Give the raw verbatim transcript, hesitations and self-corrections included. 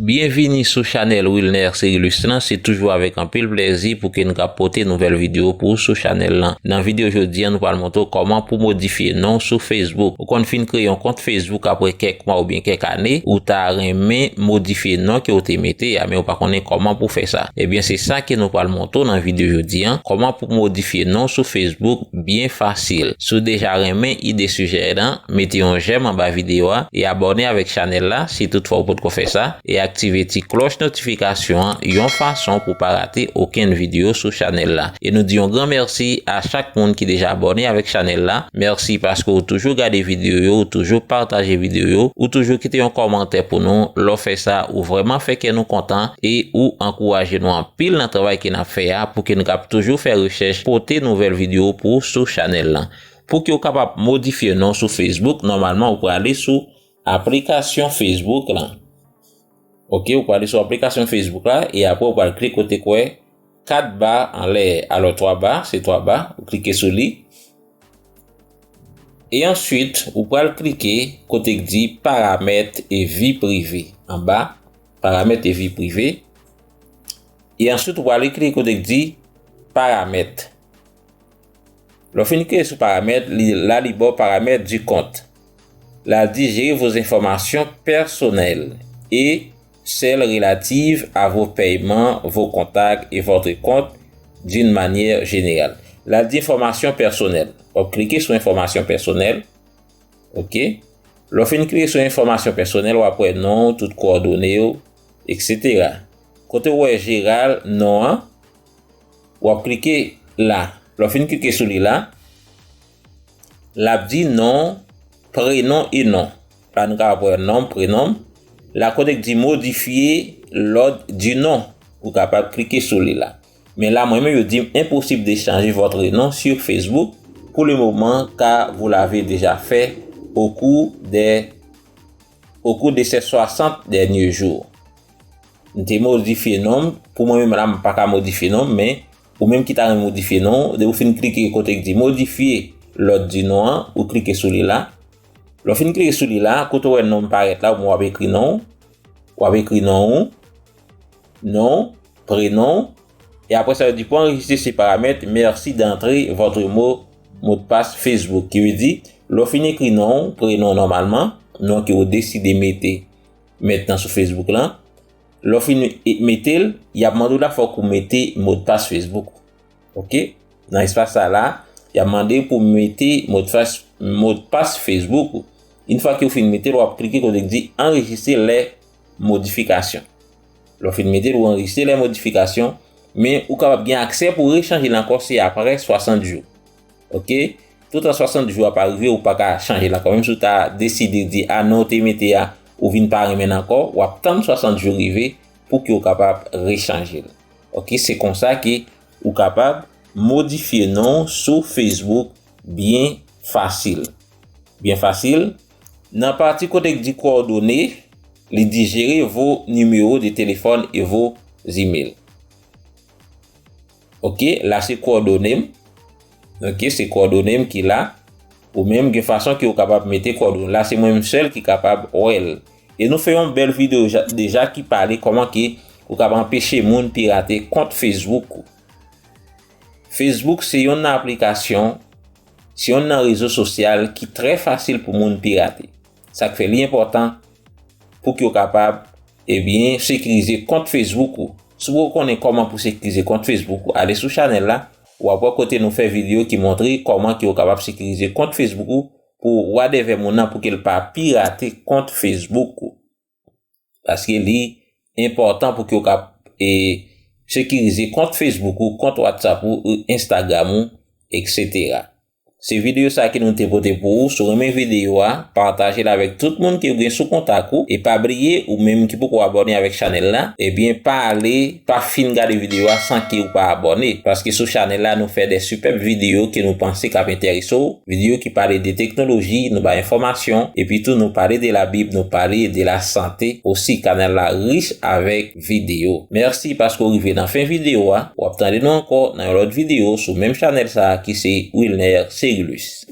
Byenvini sou chanèl Wilner Cerilus lan, se toujou avèk anpil plèzi pou ke n ka pote nouvèl videyo pou ou sou chanèl lan. Nan videyo jodi a, nou pral montre w kòman pou modifye non w sou Facebook. Ou konn fin kreye yon kont Facebook apre kèk mwa oubyen kèk ane, ou ta renmen modifye non ke w te mete a, men ou pa konnen kòman pou fè sa. Ebyen, se sa ke nou pral montre w nan videyo jodi a, kòman pou modifye non w sou Facebook byen fasil. Si w deja renmen ide sijè lan, mete yon jèm anba videyo a e abòne avèk chanèl la si toutfwa w potko fè sa, e aktive ti klòch notifikasyon an yon fason pou w pa rate okenn videyo sou chanèl la. E nou di yon gran mèsi a chak moun ki deja abòne avèk chanèl la. Mèsi paske w toujou gade videyo yo, w toujou pataje videyo yo, ou toujou kite yon kòmantè pou nou. Lè w fè sa, ou vrèman fè kè nou kontan e ou ankouraje nou anpil nan travay ke n ap fè a pou ke n kab toujou fè rechèch, pote nouvèl videyo pou ou sou chanèl lan. Pou ke w kapab modifye non w sou Facebook, nòmalman ou prale sou aplikasyon Facebook lan. Oke, ou prale sou aplikasyon Facebook la e apre ou pral klik kote k wè kat ba anlè, alò twa ba, se twa ba, ou klike sou li. E answit, ou pral klike kote k di paramèt e vi prive. Anba, paramèt e vi prive. E answit, ou pral klike kote k di paramèt. Lè w fin klike sou paramèt, li, la li ba w paramèt di kont. La di gérer vos informations personnelles et celles relatives à vos paiements, vos contacts et votre compte d'une manière générale. La di enfòmasyon pèsonèl. W ap klike sou enfòmasyon pèsonèl. Oke. Lè w fin klike sou enfòmasyon pèsonèl, w ap wè non w, tout kowòdone w, et cetera. Kote w wè jeral non an, w ap klike la. Lè w fin klike sou li la, l ap di non, prenon e non. La nou kapab wè non, prenon. La kote k di modifye lòd di non. Ou kapab klike sou li la. Men la, mwen menm, yo di m impossible de changer votre nom sur Facebook pour le moment, car vous l'avez déjà fait au cours des, au cours de ces soixante derniers jours. M te modifye non m. Pou mwen menm la, m pa ka modifye non m, men ou menm ki ta renmen modifye non w, depi w fin klike kote k di modifye lòd di non an, ou klike sou li la. Lè w fin klike sou li la, kote w wè non m parèt la, w ap ekri non w, w ap ekri non w, non, prenon, e apre sa, yo di pou anrejistre se paramèt, merci d'entrer votre mot, mot de passe Facebook. Ki vle di, lè w fin ekri non w, prenon nòmalman, non ke w deside mete mentnan sou Facebook lan, lè w fin e-, mete l, y ap mande w la fòk ou mete modpas Facebook ou. Oke? Nan espas sa la, y ap mande pou mete modpas, modpas Facebook ou. Yon fwa ke w fin mete l, w ap klike kote k di anrejistre lè modifikasyon. Lè w fin mete l, ou anrejistre lè modifikasyon, men ou kapab gen aksè pou rechanje l ankò, se apre swasant jou. Oke? Toutan swasant jou a pa rive, ou pa ka chanje l ankò. Menm si w ta deside di, a non, ou te mete a, ou vin pa renmen l ankò, w ap tann swasant jou rive pou ke w kapab rechanje l. Oke? Se konsa ke ou kapab modifye non w sou Facebook byen fasil. Byen fasil. Nan pati kote k di kowòdone, li di gérer vos numéros de téléphone et vos emails. Oke, la se kowòdone m. Oke, se kowòdone m ki la. Ou menm, gen fason ke ou kapab mete kowòdone. La se mwen menm sèl ki kapab wè l. E nou fè yon bèl videyo ja-, deja ki pale kòman ke ou kapab anpeche moun pirate kont Facebook ou. Facebook se yon aplikasyon, se yon nan rezo sosyal ki trè fasil pou moun pirate. Sa k fè li enpòtan pou ke w kapab, ebyen, sekirize kont Facebook ou. Si w poko konnen kòman pou sekirize kont Facebook ou, ale sou chanèl la, w ap wè kote nou fè videyo ki montre kòman ke w kapab sekirize kont Facebook ou pou wadèvè moun nan pou ke l pa pirate kont Facebook ou. Paske li enpòtan pou ke w kap, e, sekirize kont Facebook ou, kont WhatsApp ou, Instagram ou, et cetera. Se videyo sa ke nou te pote pou ou. Si w renmen videyo a, pataje l avèk tout moun ke w gen sou kontak ou. E pa bliye, ou menm ki poko abòne avèk chanèl la, ebyen, pa ale, pa fin gade videyo a san ke w pa abòne. Paske sou chanèl la, nou fè de sipèb videyo ke nou panse k ap enterese w. Videyo ki pale de teknoloji, nou bay enfòmasyon, epi tou nou pale de Labib, nou pale de lasante osi. Kanal la rich avèk videyo. Mèsi paske w rive nan fen videyo a. W ap tande nou ankò nan yon lòt videyo sou menm chanèl sa a ki se Wilner Cerilus.